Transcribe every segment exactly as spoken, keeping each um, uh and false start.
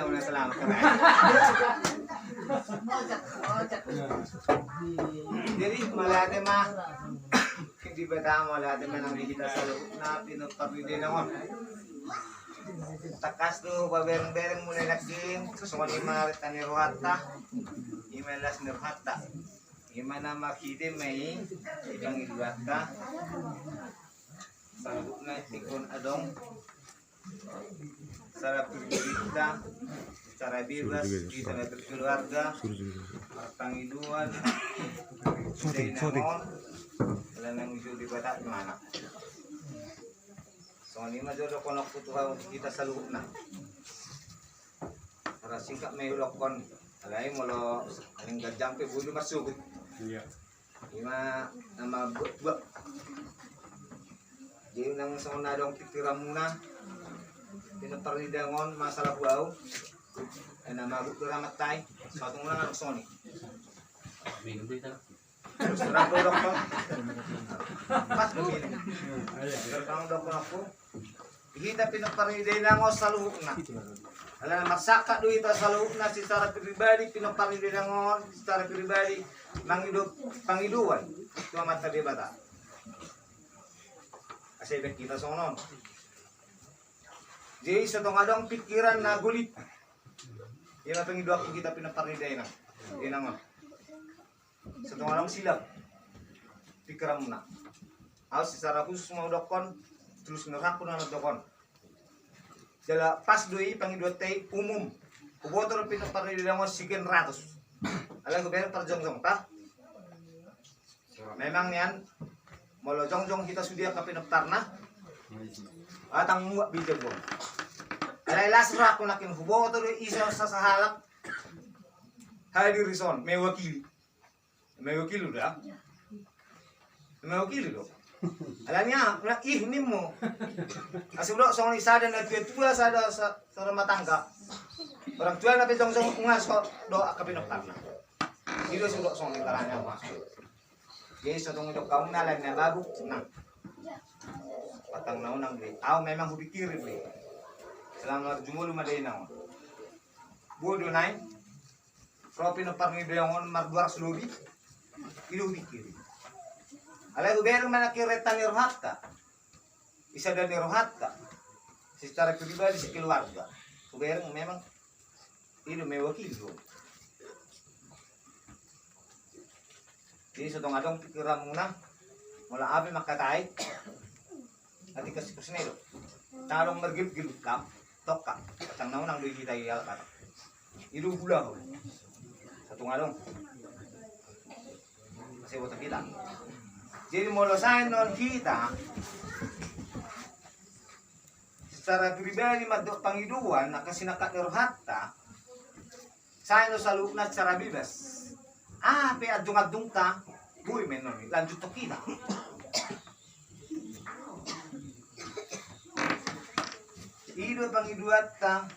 Alai mauliate ma. Jadi mauliate ma. Di Debata mauliate ma nang di hita saluhutna, pinompar ni dainang on. Tangkas do pabereng-bereng muna nangkin, songon i ma renta ni rohanta, i ma las ni rohanta. I ma na marhite ma i, i pangidoanta. Saluhutna ingkon adong, secara pribadita, secara bebas, di sana berkeluarga, marpangidoan, syuting, syuting. Ala nang ijo di Batak gimana? Songon i ma jo dohononku tu hita saluhutna. Singkat ma i hudokkon, alai molo aning ganjang pe boi do marsogot. Iya. I ma na mambuat-buat. Jadi nang songon na adong pikiranmuna, pinompar ni dainang on masalah tu au, eh, na mabuk do ramat tai, satung na adong songon i. Minum deh, Tan. Terus terang do dohononku. Pas do minum. Terus terang do dohononku. Hita pinompar ni dainang on saluhutna. Alana marsangkap do hita saluhutna secara pribadi, pinompar ni dainang on secara pribadi, mangido pangidoan tu Amanta Debata. Asa dibaen hita songon on. Jadi so tung adong pikiran na golip, i ma pangidoanku hita pinompar ni dainang, dainang on. So tung adong silap pikiranmuna, au secara khusus ma hudokkon, tulus ni rohangku na mandok on. Jala pas do i pangidoanta i umum. Huboto do pinompar ni dainang on sikian ratus. Alai hubereng parjongjongta. Memang nian, molo jongjong hita sude angka pinomparna, ndang muat be i jabon. Alai las rohangku nangkin, huboto do i sasahalak hadir dison mewakili. Mewakili do. Mewakili do. Alani aha, ih, nimmu. Asa hudok songon i, sada na tua-tua, sada sa-, sada rumah tangga. Orang tua na pe jongjong, ungas ho do angka pinomparna. I do hudok songon i carana, Mas. Jadi so tung didok hamu na lain na mabuk, nah. Patang na unang be. Au memang hupikiri be. Selama jumolo ma dainang on. Bodo nai. Ro pinompar ni dainang on mar dua ratus lobi. I do hupikiri. Alai hubereng ma nangkin renta ni rohanta. Di sada ni rohanta. Secara pribadi, sekeluarga. Hubereng memang i do mewakili do. Jadi so tung adong pikiranmuna, molo aha pe mangkatai, atik kasikusi na i do. Ndang adong margelut-gelut kam, tokka, patang na unang do i hita i halak Batak. I do hulahula. So tung adong. Asa diboto hita. Jadi molo sae non hita secara pribadi mandok pangidoan angka sinangkap ni rohanta, sae do saluhutna secara bebas. Aha pe anjung-anjungta, boi ma i non, lanjuthon hita. I do pangidoanta.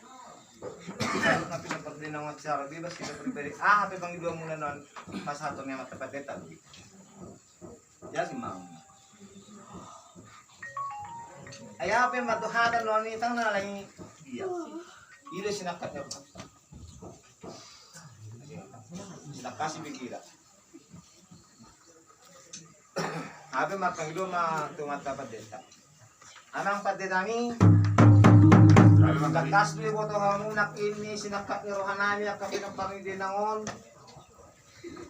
Saluhutna pinompar ni dainang on secara bebas, hita pribadi. Aha pe pangidoanmuna non, pasahathon ni Amanta Pandita. Jadi mau. Ai aha pe ma tu hata non i, ndang na lain dia. I do sinangkap ni rohanta. Sinangkap ni pikiran. Aha pe marpangido ma tu Amanta Pandita. Amang Pandita nami, tangkas do diboto hamu nangkin i sinangkap ni roha nami angka pinompar ni dainang on.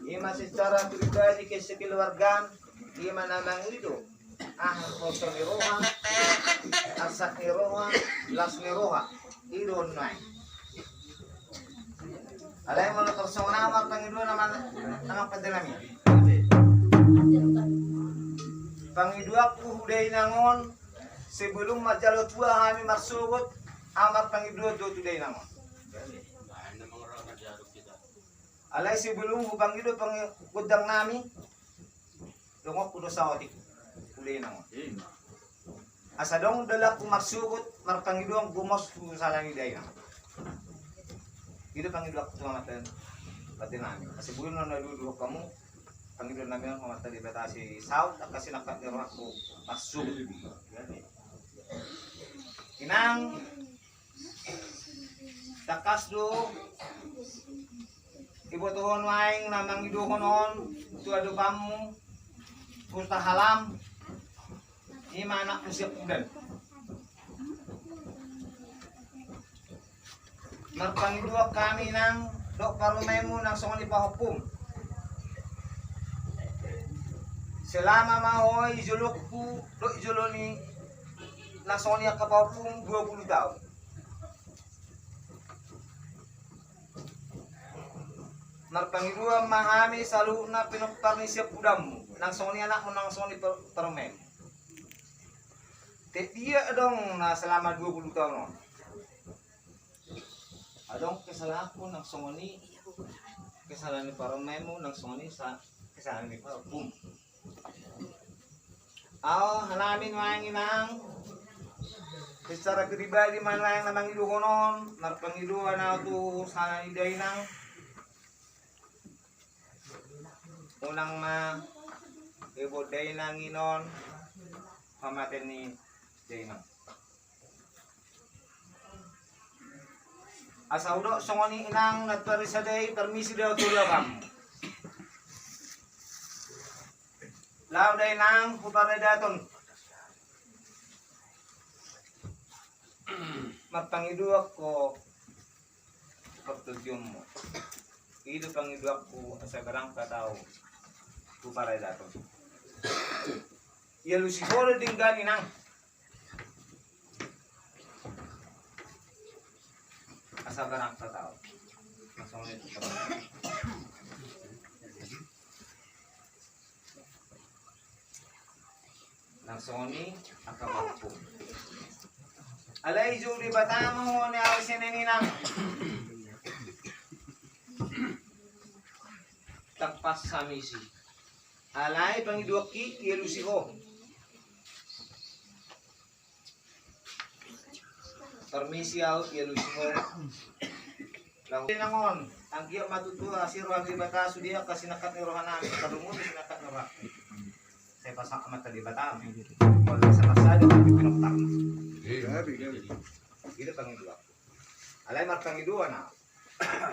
I ma secara pribadi, kesekeluargaan, i ma na mangido. Aha, hoso ni roha, arsak ni roha, las ni roha. I do nuaeng. Alai molo tor songon aha ma pangidoan, Amang Pandita nami. Pangidoanku tu dainang on, sebelum manjalo tua hami marsogot, aha ma pangidoan do tu dainang on. Alai sebelum hupangido pangi-, gondang nami, donganku do saotik tu dainang on. Asa adong dalanku marsogot, marpangidoan gomos tu sala ni dainang. I do pangidoanku tu Amanta Pandita nami. Asa boi na duadua hamu, Pangidoan nami on, Amanta Debata, sai saut angka sinangkap ni rohangku, masuk. Inang, tangkas do diboto ho nuaeng na mangidohon on tu adopanmu, tu Hutahalam, i ma anakmu Siapudan. Marpangidoan hami, Inang, dohot parumaenmu nang songon i pahompum. Selama ma ho i jolongku dohot i jolo ni nang songon i angka pahompum dua pulu taon. Marpangidoan ma hami saluhutna pinompar ni Siapudanmu, nang songon i anakmu, nang songon i par-, parumaenmu. Tek dia adong na selama dua pulu taon on. Adong kesalahanku nang songon i kesalahan ni parumaenmu, nang songon i sa-, kesalahan ni pahompum. Ahu, hami nuaeng, Inang, secara pribadi ma nuaeng na mangidohon on, marpangidoan ahu tu sada ni dainang. Unang ma diboan dainang i on pamatean ni dainang. Asa hudok songon i, Inang, na tori sada i, permisi do ahu tu adopanmu. Laho dainang hu paradaton. Marpangidoan ho partogionmu. I do pangidoanku asa berangkat ahu hu paradaton. Dialusi ho do denggan, Inang. Asa berangkat ahu. Langsung aja. Nang songon i angka pahompum. Alai dijou Debata ma ho ni ahu sian i, Inang. Tangkas hami isi. Alai pangidoanki dialusi ho. Permisi ahu dialusi ho. Laho dainang on, anggiat ma tutu asi roha ni Debata sude angka sinangkap ni rohanami, tarlumobi sinangkap ni roha. Sai pasahat Amanta Debata ma. Molo sai pasahat di pinompar. Iya. I do pangidoanku. Alai marpangidoan ahu.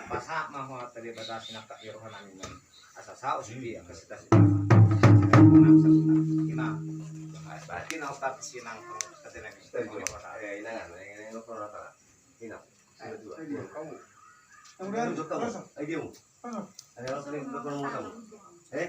Pasahat ma ho Amanta Debata sinangkap ni rohanami on. Asa saut sude angka sita-sita. Ima. Berarti na opat sinang katenami. Eh, Inang, Inang, Inang, Inang, Inang. Inang. Ayo, kamu. Ayo, kamu. Ayo, kamu. Ayo, kamu. Eh?